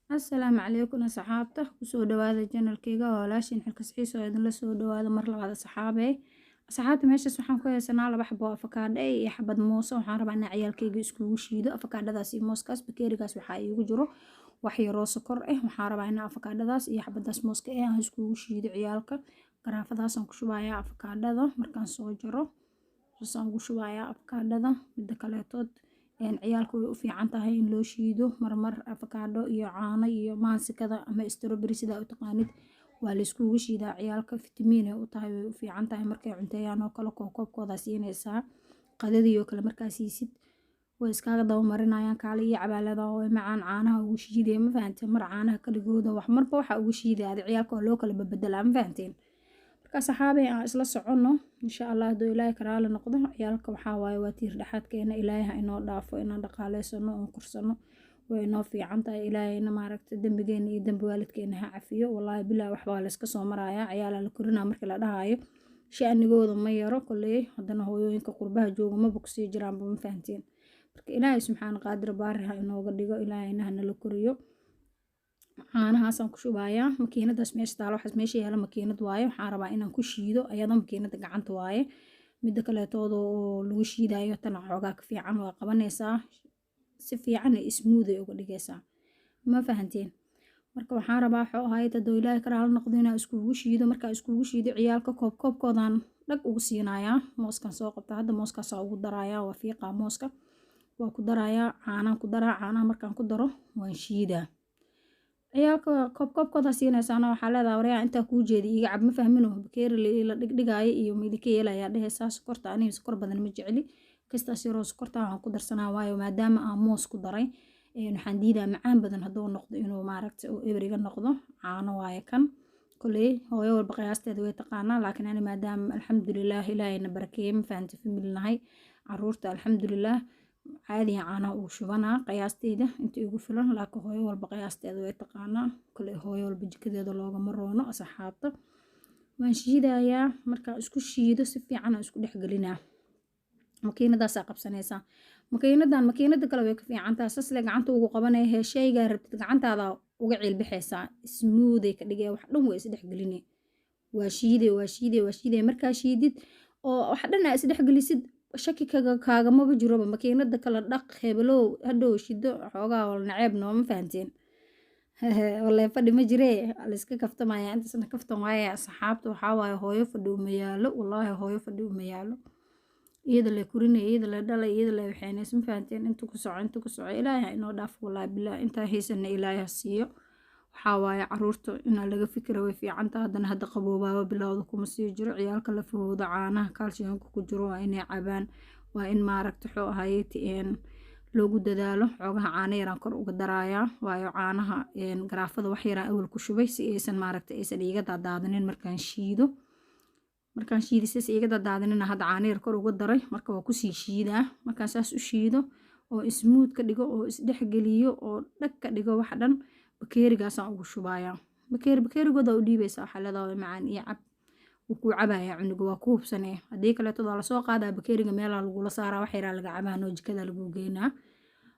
Asalaamu calaykum asxaabta, kusoo dhawaada channelkayga. Waa walaashin Xilkas Xiis oo idinla soo dhawaada mar labaad. Asxaabey, asxaabta, meeshaas waxaan ku haysanaa laba xabo afakaadho iyo xabad moos. Waxaan rabaa inaan ciyaalkayga iskugu shiido afakaadhadaas iyo mooskaas. Bakeerigaas waxaa iigu jiro wax yaroo sokor ah. Waxaan rabaa inaan afakaadhadaas iyo xabadaas mooska ah aan iskugu shiido ciyaalka. Garaafadaasaan ku shubayaa afakaadhada markaan soo jaro, saasaan ugu shubayaa afakaadhada. Midda kaleetood, ciyaalka way u fiican tahay in loo shiido marmar afakaadho iyo caano iyo maansikada ama strawberry, sidaa u taqaanid, waa la iskugu shiidaa ciyaalka. Fitamiin ay u tahay, way u fiican tahay. Markay cunteeyaan oo kale, koobkoobkoodaa siinaysaa. Qadadii oo kale markaa siisid, way iskaaga daba marinayaan, kaale iyo cabaalada oo macaan caanaha ugu shiidaya. Ma fahanteen? Mar caanaha kaligooda wax, marba waxa ugu shiidaya adi ciyaalka waa loo kala babedelaa. Ma fahanteen? Marka saxaabey, aan isla soconno insha Allah, hadduu Ilaahay karaali noqdo. Ciyaalka waxaa waaye waa tiir dhexaadkeena. Ilaahay ha inoo dhaafo. Inaan dhaqaaleysano oon korsano way inoo fiican tahay. Ilaahayna maaragta dembigeena iyo dembi waalidkeena ha cafiyo. Wallaahi bilaa waxbaa layska soo marayaa. Ciyaalaa la korinaa markii la dhahaayo, sha'nigooda ma yaro kolley. Haddana hooyooyinka qurbaha jooga maba kusii jiraanba. Ma fahanteen? Marka Ilaahay subxaana qaadir baari ha inooga dhigo, Ilaahayna ha nala koriyo. Caanahaasaan ku shubayaa makiinadaas meesha taalo. Waxaas meesha yaala makiinad waaye. Waxaan rabaa inaan ku shiido ayada. Makiinada gacanta waaye. Midda kaleetooda oo lagu shiidayo tana xoogaa ka fiican, waa qabanaysaa si fiican, smooth ay uga dhigaysaa. Ma fahanteen? Marka waxaan rabaa, waxuu ahayd, hadduu Ilaahay karaalo noqdo, inaan iskugu shiido. Markaa iskugu shiido, ciyaalka koob koobkoodaan dhag ugu siinayaa. Mooskan soo qabta hadda, mooskaasaa ugu darayaa. Waa fiiqaa mooska, waa ku darayaa, caanaan ku daraa. Caanaha markaan ku daro, waan shiidaa. Ciyaalka koob koobkooda siinaysaana. Waxaa leedahay, waryaa, intaa kuu jeeda iiga cab. Ma fahmino? Bakeeri la dhigdhigaayo iyo midika yeelayaa dhehaysaa. Sokorta, aniga sokor badan ma jecli. Kastaas yaroo sokorta waan ku darsanaa, waayo maadaama aan moos ku daray, waxaan diidaa macaan badan hadduu noqdo inuu maaragta uu eber iga noqdo. Caano waaye kan. Koley hooyo walba qiyaasteeda way taqaanaa, laakiin ani maadaama alxamdulilaah Ilaahayna barakeeye, ma fahanta, family nahay, caruurta alxamdulilaah, caadiya caanaha ugu shubanaa qiyaasteyda inta igu filan. Laakiin hooyo walba qiyaasteeda way taqaanaa. Koley hooyo walba jikadeeda loogama roono. Asxaabta, waan shiidayaa. Markaan isku shiido, si fiican aan isku dhexgelinaa. Makiinadaasaa qabsanaysaa. Makiinadan makiinada kale way ka fiicantaha. Sasle gacanta ugu qabanaya hee, shaygaa rabtid gacantaada uga ciilbixaysaa. Smooth ay ka dhigaya, wax dhan way isdhexgeline. Waa shiide, waa shiide, waa shiide. Markaa shiidid oo wax dhan aa isdhexgelisid, shaki kaga kaagamaba jiroba. Makiinada kale dhaq, hebelow, hadhow shido, xoogaa wal naceeb nooma. Fahanteen? Walee fadhi ma jiree, layska kaftamaya. Intaasna kaftan waaye. Asxaabta, waxaa waaye hooyo fadhi uma yaalo. Wallaahi hooyo fadhi uma yaalo. Iyada la korinaya, iyada la dhalay, iyada la waxeynaysa. Ma fahanteen? Inta ku soco, inta ku soco. Ilaahay ha inoo dhaafo. Wallaahi bilaah, intaa haysana Ilaahay ha siiyo. Waxaa waaye caruurta inaa laga fikira way fiicanta. Haddana hadda qaboobaaba bilowda, kuma sii jiro. Ciyaalka lafahooda caanaha calciumka ku jiro waa inay cabaan. Waa in maaragta wuxuu ahaayey loogu dadaalo. Xoogaha caano yaraan kor uga darayaa, waayo caanaha garaafada wax yaraan awal ku shubay, si aysan maaragta aysan iiga daadaadinin markaan shiido. Markaan shiiday, sias iiga daadaadinina, hadda caano yar kor uga daray. Marka waa kusii shiidaa. Markaan saas u shiido oo smooth ka dhigo oo isdhexgeliyo oo dhag ka dhigo wax dhan, bakeerigaasaan ugu shubayaa. Bakeeri bakeerigooda u dhiibaysaa. Waxaa leedahay, macaan iyo cab. Wuu kuu cabayaa cunuga, waa ku hubsanee. Haddii kaleeto waa lasoo qaadaa bakeeriga, meelaa lagula saaraa, wax yaraa laga cabaa, noo jikada lagu geynaa.